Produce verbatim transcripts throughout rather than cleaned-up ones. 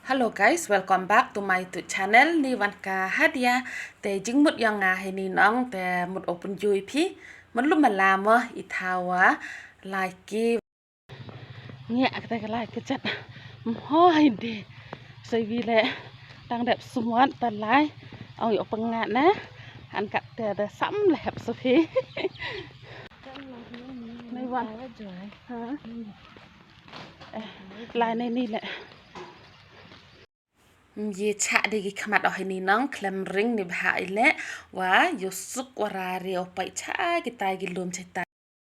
Hello guys, welcome back to my YouTube channel, Ni Wan Ka Hadia. Te jingmut ïa nga hi ni nong, te mut open jui phi. Mut lum mala mo i thawa lai ki. Ngi ak te ka lai ka chat. Mo hi de. Sai wi le tang dep sumot ta lai. Ong ïoh pengat na. An kat te da sam le hep su phi. Ni Wan. Ha. Eh, lai nei ni le. Ye chah de ki khmat oh hi ni nong khlem ring ni bha i le wa ïoh suk wa ra re oh pai cha kita ki lum cha ta.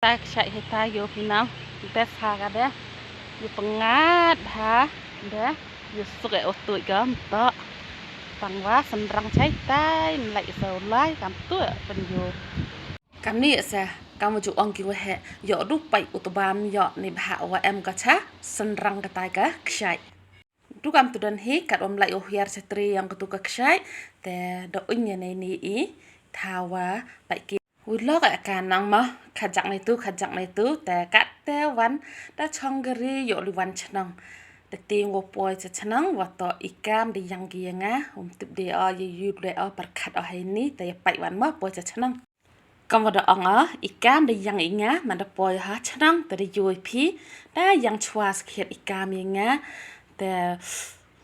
Ta chah hi ta ïoh hi nong te sa ka de. Ïoh pengat bha de ïoh suk e oh tu gam to. Tang wa senrang chai tai mlai so lai kam tu pen ïoh. Kam ni sa kam ju ong ki wa he ïoh du pai u tu bam ïoh ni bha wa em ka cha senrang ka tai ka kshai. Du kam tu don hi kat um lai u hiar setri yang ketu ka kshai te da unya nei ni i thawa pai ki. Wi lok ka nang ma khajak nei tu khajak nei tu te kat te wan da chong gari ïoh li wan chnong. Te ting wo poi cha chnong wa to i kam de yang ki nga um tip de o ye yut le o perkhat o hai ni te pai wan ma poi cha chnong. Kam wa da ong ah i kam da yang i nga man da poi ha chnong te da yoi phi da yang chwa skhiat i kam i nga te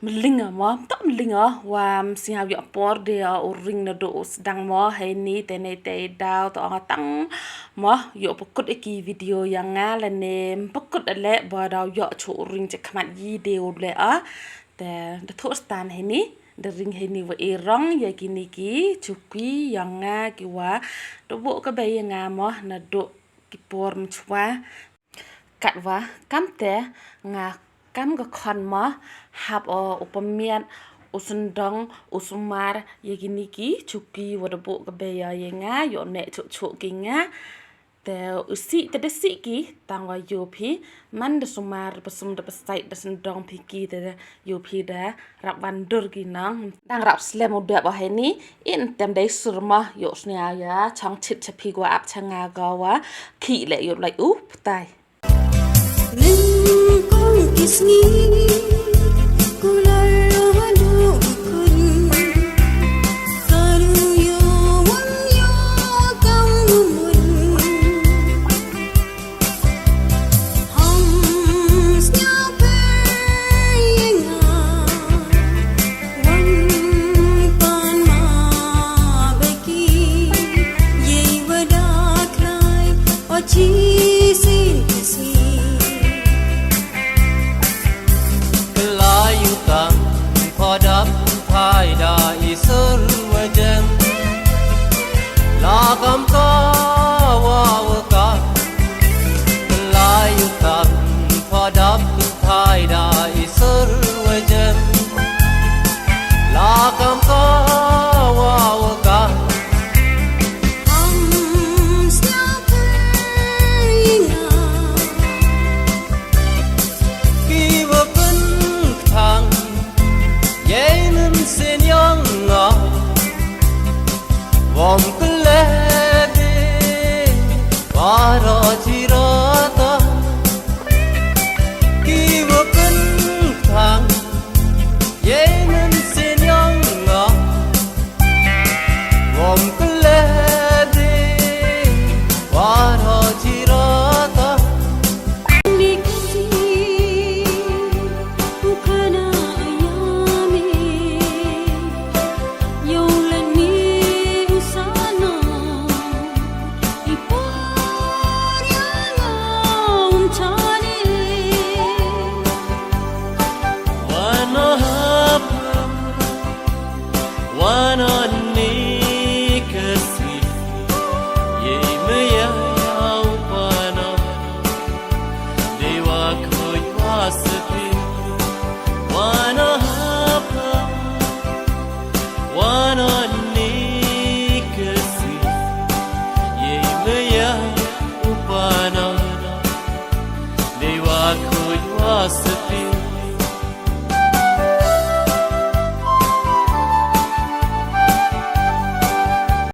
mling ah mo to mling ah wa msiaw ïoh por de ah u ring na do u sdang mo hai ni te nei te daw to ong ah tang mo ïoh pukut i ki video yang nga le ne pukut le ba daw ïoh chu u ring che khmat yi de u le ah te da thu stan hai ni. Da ring hei ni wa i rong ya kini ki chuki ya nga ki wa da bu ka bei ya nga mo na du ki por mchwa. Kat wa kam te nga kam ka khon mo hap o u pamiat u sendong u sumar ya kini ki chuki wa da bu ka bei ya ya nga yo ne chu chu ki nga. Te u si te da si ki tang wa yo phi man da sumar da pasum da pasai da sendong phi ki te da yo phi da rap wan dur ki nang dang rap slem u dep o hai ni in tem dai sur ma yo snia ya chang chit cha phi gwa ap cha nga ga wa ki le yo lai u ptai. Ring kong ki sngi